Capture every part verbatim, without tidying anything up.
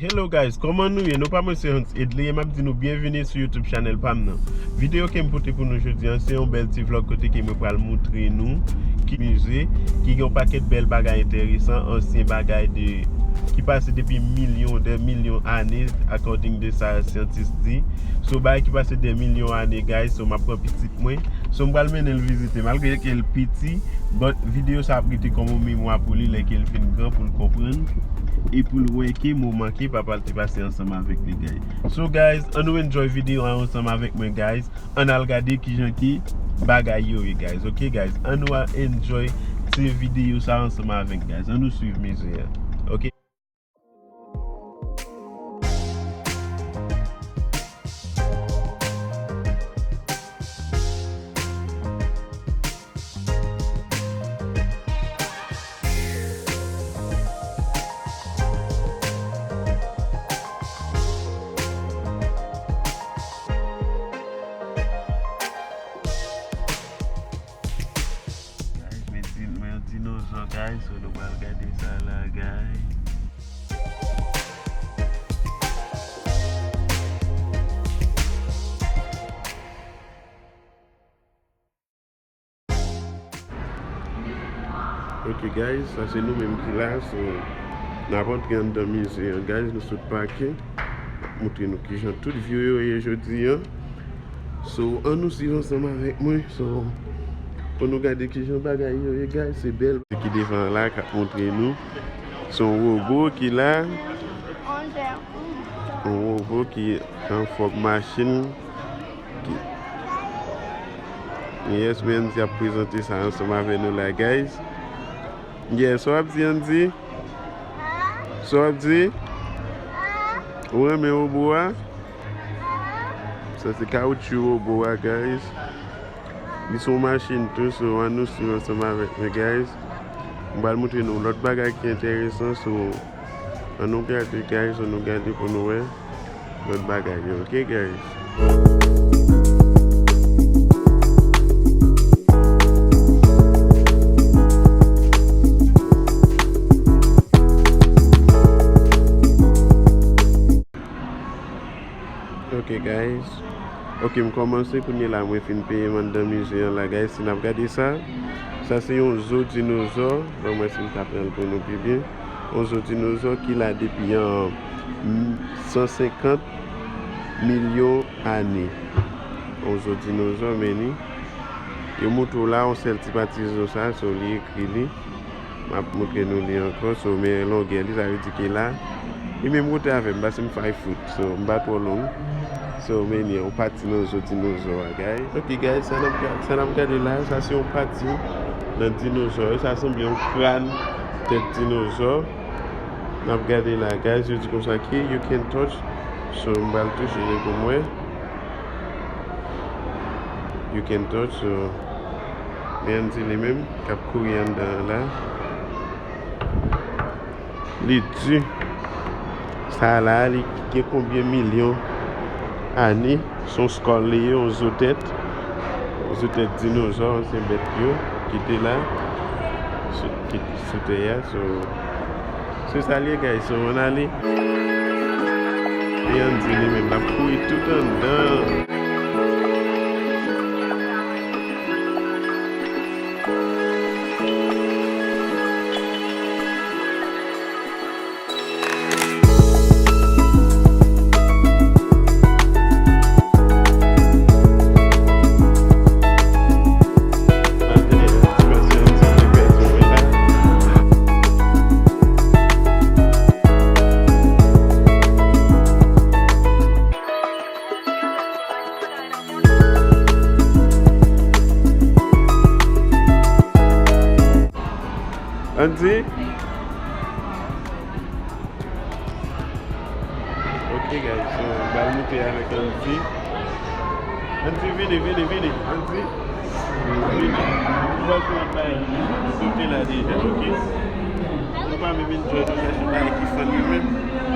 Hello guys, kòman nou ye? Non pa mwen se Hans Edley e m ap di nou byenvini sou YouTube channel pa m nan. Videyo ke m pote pou nou jodi a, se yon bèl ti vlog kote ke mwen pral moutre nou ki mize, ki gen yon pakèt bèl bagay enteresan, ansyen bagay de, ki pase depi milyon, dè milyon ane, according de sa syantis di. So, bagay ki pase dè milyon ane, guys, so m ap pran pitit mwen. So, m pral mennen l vizite, malgre ke l piti, but videyo sa ap rete kòm yon memwa pou li lè ke l vin gran pou l konprann e pou l wè ke moman ke papa l te pase ansanm avèk li, guys. So, guys, ann nou enjoy videyo a ansanm avèk mwen, guys. Ann al gade kijan ke bagay yo ye, guys. Ok, guys, ann nou al enjoy ti videyo sa ansanm avèk, guys. Ann nou swiv mize a. Ok. Guys, men di, men yon dinozò, guys, so nou pral gade sa la, guys. Ok, guys, sa se nou menm ki la, so n ap antre anndan mize an, guys, nou sot pake. M ap moutre nou kijan tout view yo ye jodi an. So, ann nou swiv ansanm avèk mwen. So, pou nou gade kijan bagay yo ye, guys, se bèl. Ki devan la k ap moutre nou. Se yon wobo ki la. Yon wobo ki an fòm machin. Ki, yes, men Andy ap prezante sa ansanm avè nou la, guys. Yes, sa w ap di, Andy? Sa w ap di? Ou renmen wobo a? Sa se kawotchou wobo a, guys. Li se yon machin tou, so ann nou swiv ansanm avèk mwen, guys. M pral moutre nou lòt bagay ki enteresan, so ann nou gade, guys, ann nou gade pou nou wè lòt bagay yo, ok, guys? Ok, guys. Ok, m kòmanse kounye la, mwen fin peye m anndan mize an la, guys. Si n ap gade sa, sa se yon zo dinozò. Ban mwen si m ka pran l pou nou pi byen. Yon zo dinozò ki la depi an san senkant milyon ane. Yon zo dinozò, men li. Yo montre w la, yon sèl ti pati zo sa, so li ekri li. M ap montre nou li ankò, so men longè li, sa vle di ke la, li menm kote avè m, paske m five foot, so m pa twò long. So men li, yon pati nan zo dinozò a, guys. Ok, guys, sa n ap ga-, sa n ap gade la, sa se yon pati nan dinozò yo, sa sanble yon kràn tèt dinozò. N ap gade la, guys, yo di konsa ke you can touch, so m pral touche li pou m wè. You can touch, so, men Andy li menm k ap kouri anndan an la. Li di, sa la, li gen konbyen milyon ane, se yon skull li ye, yon zo tèt, yon zo tèt dinozò, ansyen bèt yo, ki te la, sou, ki, sou tè a, so, Se sa l ye, guys. So, ann ale. E Andy li menm, l ap kouri tout anndan. Andy? Ok, guys, so, m pral moute avèk Andy. Andy, vini, vini, vini. Andy, vini. Ou pral fè yon bagay. Ou te la deja, ok? Ou pa menm enjoy, nou chache bagay ki funny menm.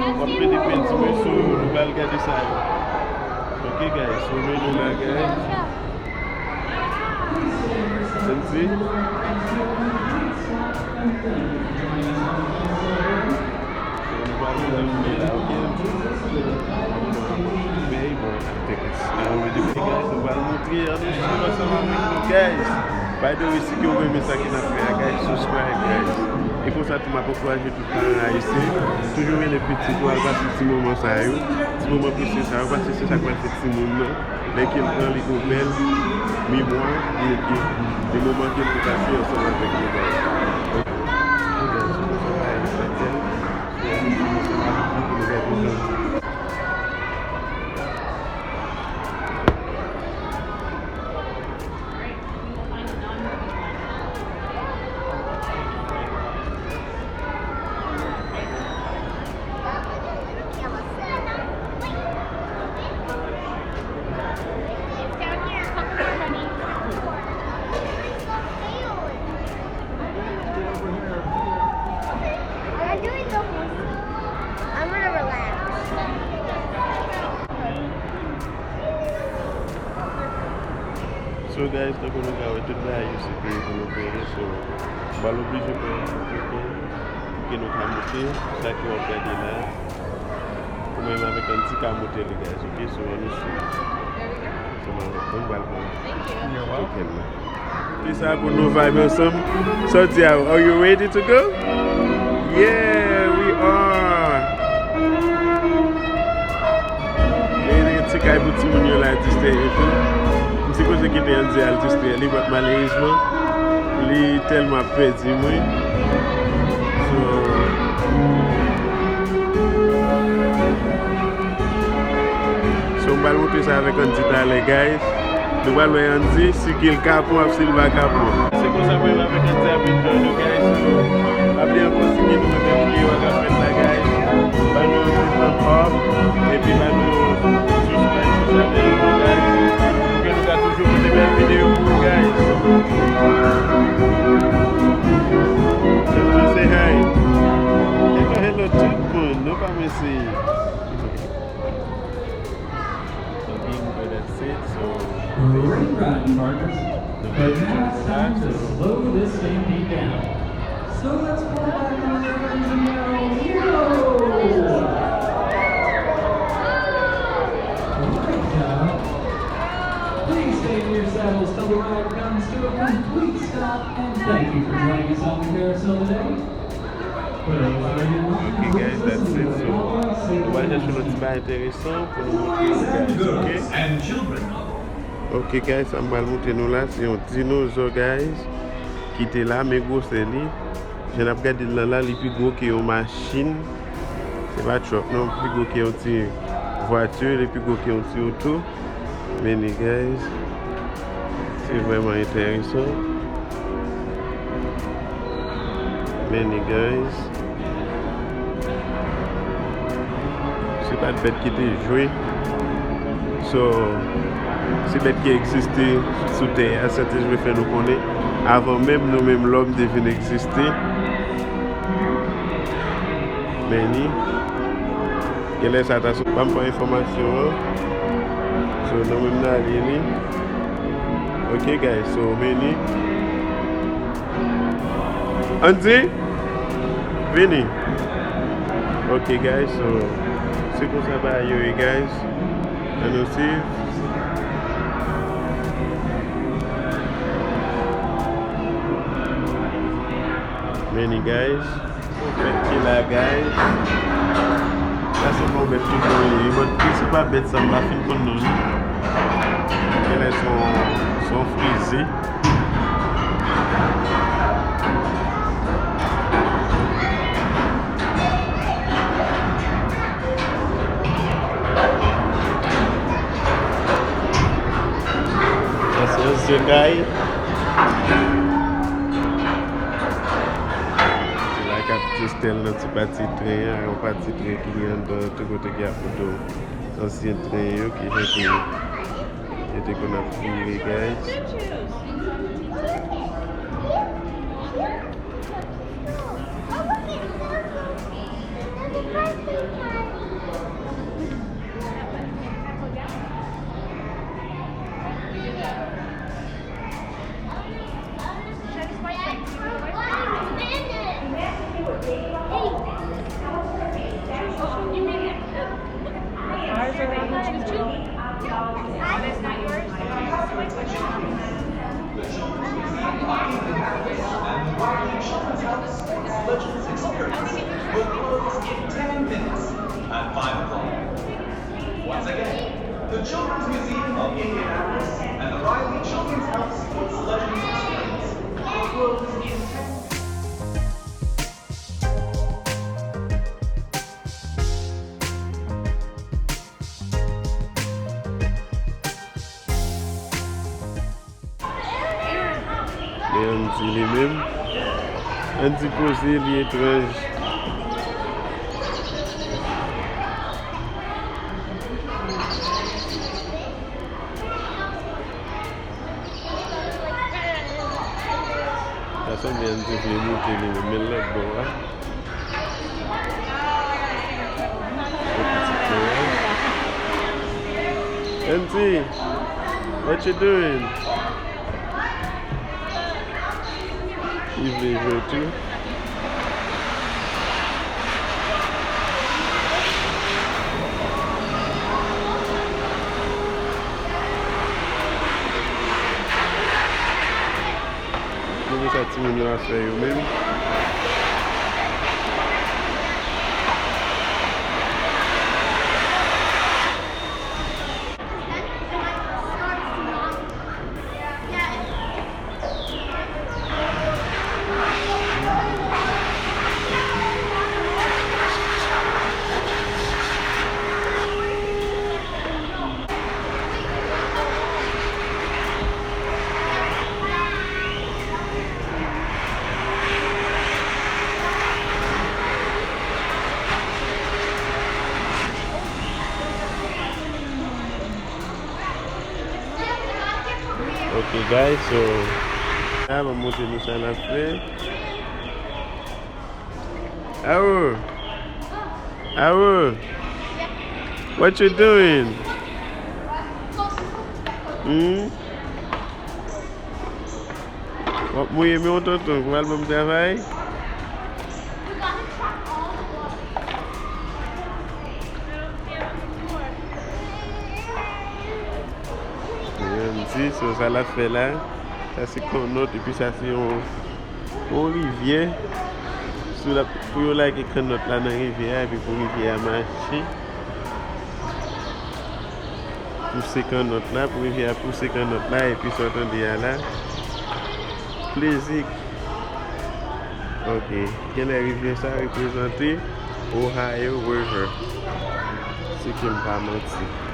W ap mete penti mwen sou, nou pral gade sa yo. Ok, guys, so, men nou la, guys. Andy. Nou pral fè yon videyo la, ok? Bay, bon, I think it's already, guys, nou pral montre, ann nou swiv ansanm avèk nou, guys. By the way, si ke w renmen sa ke n ap fè a, guys, subscribe, guys. E konsa tou, m ap ankouraje tout paran ayisyen, toujou rele pitit ou, al pase ti moman sa yo, ti moman presye sa yo, paske se sa k pral fè timoun nan, lè ke l gran, li gon bèl memwa de, de, de moman ke l te pase ansanm avèk nou, guys. Ok, guys, se konsa bagay yo fèt, guys. So guys, tankou nou ka wè, tout bagay yo se peye pou nou peye, so, m pral oblije peye yon ti pè pou ke nou ka moute sa ke w ap gade la. Pou mwen menm avèk Andy ka moute li, guys, ok? So, ann nou swiv. So, mwen, mwen pral pran. You're welcome. Ok, man. Fè sa pou nou vibe ansanm. So, Diao, are you ready to go? Yeah, we are. Li gen ti kay pou timoun yo la, distrè yo tou. M sipoze kite Andy al distrè li, but malerezman, li tèlman ap pèdi m, wi. So, So, m pral montre sa avèk Andy talè, guys. Nou pral wè Andy, si ke l kapon ap si l pa kapon. Se konsa mwen avèk Andy ap enjoy nou, guys. So, pa bliye ankò, si ke nou renmen videyo a k ap fèt la, guys, ba nou yon ti thumb up, epi ba nou subscribe sou chanèl nou, guys, pou ke nou ka toujou pote bèl videyo pou ou, guys. Hello, say hi. Hello, hello, tout moun. Nou pa mwen se Okay, but that's it. So, great riding, partners. But now it's time to slow this stampede down. So let's pull back on the friends and yell, "Yo!" Great job. Please stay in your saddles till the ride comes to a complete stop, and thank you for joining us on the carousel today. Ok, guys, that's it. So, nou va chèche yon ti bagay enteresan pou nou montre nou, guys, ok? Ok, guys, sa m pral montre nou la, se yon dinozò, guys, ki te la, men gwosè li, jan n ap gade l lan la, li pi gwo ke yon machin. Se pa truck, non, li pi gwo ke yon ti vwati, li pi gwo ke yon ti oto. Men li, guys, se vrèman enteresan. Men li, guys, se pa t bèt ki te jwe. So, se bèt ki egziste sou tè a, Sentespri fè nou konnen, avan menm nou menm lòm te vin egziste. Men li, genlè sa ta sou, ban m pran enfòmasyon an. So, nou menm n ale li. Ok, guys, so, vini. Andy? Vini. Ok, guys, so, se konsa bagay yo ye, guys. Ann nou swiv. Vini, guys. Bèt ki la, guys. Sa se bon bèt ki pou li. But ki se pa bèt sa m pa fin konn non li. Genlè se yon, se yon frize. Sa se yon zekay. Se la k ap testè l nan ti pati tren an, yon pati tren ki gen anndan tou kote ki ap montre w ansyen tren yo, ki jan ke yo te konn ap vire, guys. E Andy li menm. Andy poze, li etranj. Sa sanble Andy vle moute li menm, men l lòt bò a. Andy, what you doing? Li vle jwe tou. Gade sa timoun yo ap fè yo menm. Ok, guys, so, la, m ap montre nou sa n ap fè. Awo! Awo! What you doing? Hmm? W ap mouye men w, tonton, pou al ban m travay? Andy, so sa l ap fè la, sa se kannòt, epi sa se yon, yon rivyè. Sou la, pou yo lage kannòt la nan rivyè a, epi pou rivyè a mache. Pouse kannòt la, pou rivyè a pouse kannòt la, epi sa w tande a la. Plezi. Ok. Genlè rivyè sa reprezante Ohio River. Si ke m pa manti.